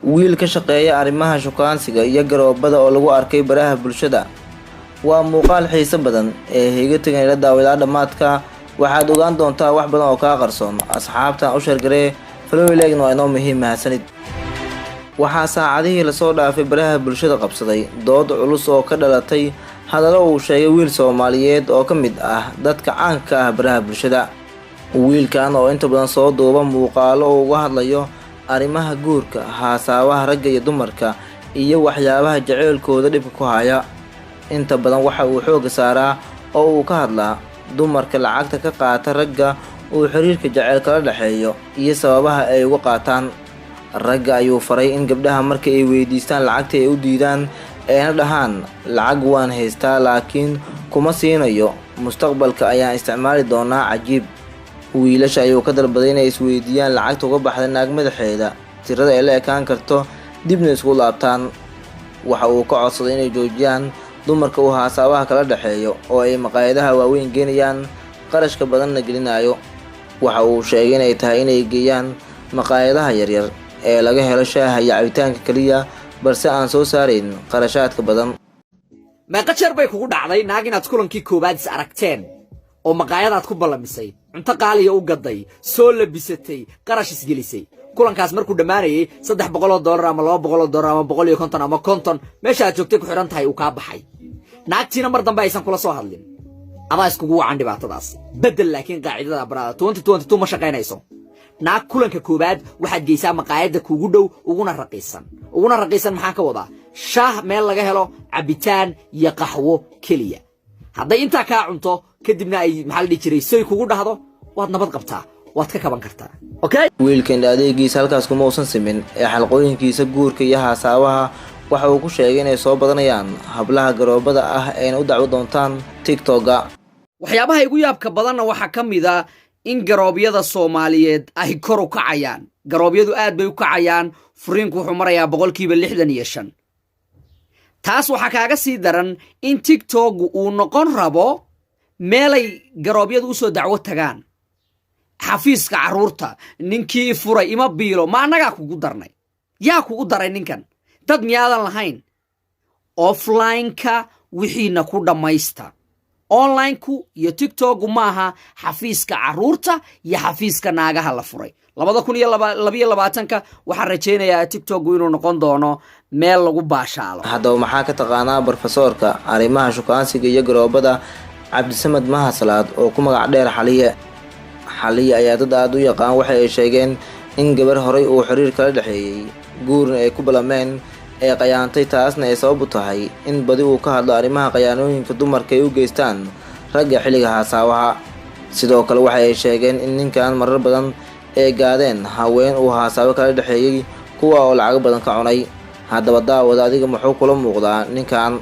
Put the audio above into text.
Wiil ka shaqeeya arrimaha shukaansiga iyo garoobada oo lagu arkay baraha bulshada. Waa muuqaal xiiso badan ee higa tegan ila daawadaa dhammaadka. Waxaad ogaan doontaa wax badan oo kaa qarsoon. Asxaabtan u share garee, follow, like-na waa inoo muhiim. Mahadsanid. Waxaa saacadihii lasoo dhaafay baraha bulshada qabsaday dood culus oo ka dhalatay hadallo uu sheegay wiil Soomaaliyeed oo ka mid ah dadka caanka ah baraha bulshada. Wiilkan oo inta badan soo duuba muuqaalo oo uga hadlayo arrimaha guurka, haasaawaha ragga iyo dumarka iyo waxyaabaha jaceylkooda dhibka ku haya, inta badan waxa uu xoogga saaraa oo uu ka hadlaa dumarka lacagta ka qaata ragga uu xiriirka jaceyl kala dhexeeyo iyo sababaha ay uga qaataan. Ragga ayuu faray in gabdhaha marka ay weydiistaan lacagta ay u diidaan, ayna dhahaan: "Lacag waan haystaa, laakiin kuma siinayo, mustaqbalka ayaan isticmaali doonaa." Cajiib. Wiilasha ayuu ka dalbaday inay isweydiiyaan lacagta uga baxday naag madaxeeda tirada ay la ekaan karto, dibna isku laabtaan. Waxa uu ka codsaday inay joojiyaan dumarka uu haasaabaha kala dhexeeyo oo ay maqaayadaha waaweyn geenayaan, qarashka badanna gelinayo. Waxa uu sheegay inay tahay inay geeyaan maqaayadaha yaryar ee laga helo shaaha iyo cabitaanka keliya, balse aan soo saarayn qarashaadka badan. Meeqa jeer bay kugu dhacday naag inaad kulankii koowaad is aragteen oo maqaayadaad ku ballamisay, cunto qaaliya u gaday, soo labisatay, qarash isgelisay, kulankaas markuu dhammaanayay $300 ama $200 ama 150 ama 50, meesha aad joogtay ku xidhan tahay, uu kaa baxay, naagtiina mar dambe aysan kula soo hadlin? Adaa iskugu wacan dhibaatadaas. Beddel laakiin qaacidada baraada 2022 ma shaqaynayso. Naag kulanka koowaad waxaad geysaa maqaayadda kuugu dhow, uguna raqiisan. Uguna raqiisan maxaan ka wadaa? Shaah meel laga helo, cabitaan iyo qaxwo keliya. Hadday intaa kaa cunto, kadibna ay, maxaa la dhihi jiray, soy kugu dhahdo, waad nabad qabtaa, waad ka kaban kartaa. Okay. Wiilka indha adeegiisa halkaas kuma uusan simin ee xalqooyinkiisa guurka iyo haasaawaha waxa uu ku sheegay inay soo badanayaan hablaha garoobada ah ayna u dacwo doontaan TikTok-ga. Waxyaabaha igu yaabka badanna waxaa ka mid a in garoobyada Soomaaliyeed ay kor u kacayaan. Garoobyadu aad bay u kacayaan. Furiinku wuxuu marayaa 65%. Taas waxaa kaaga sii daran in TikTok uu noqon rabo meelay garoobyadu u soo dacwo tagaan. Xafiiska carruurta, ninkii furay ima biilo. Ma annagaa kugu darnay? Yaa kugu daray ninkan? Dad miyaadan lahayn? Offline-ka wixiina ku dhammaysta. Online-ku iyo TikTok-u maaha xafiiska carruurta iyo xafiiska naagaha la furay. 2022-ka waxaan rajaynayaa TikTok-u inuu noqon doono meel lagu baashaalo. Haddaba, maxaa ka taqaanaa barofesoorka arrimaha shukaansiga iyo garoobada, Cabdisamed Mahasalaad, oo ku magac dheer Xaliye? Xaliye ayaa dad aada u yaqaan waxa ay sheegeen in gabar horay uu xiriir kala dhexeeyey, guurna ay ku ballameen, ee qayaantay, taasna ay sabab u tahay in badi uu ka hadlo arrimaha qayaanooyinka dumarka ay u geystaan ragga xilliga haasaawaha. Sidoo kale waxa ay sheegeen in ninkan marar badan ee gaadeen haween uu haasaabo kala dhexeeyey, kuwa oo lacago badan ka cunay. Haddaba daawada, adiga muxuu kula muuqdaa ninkan?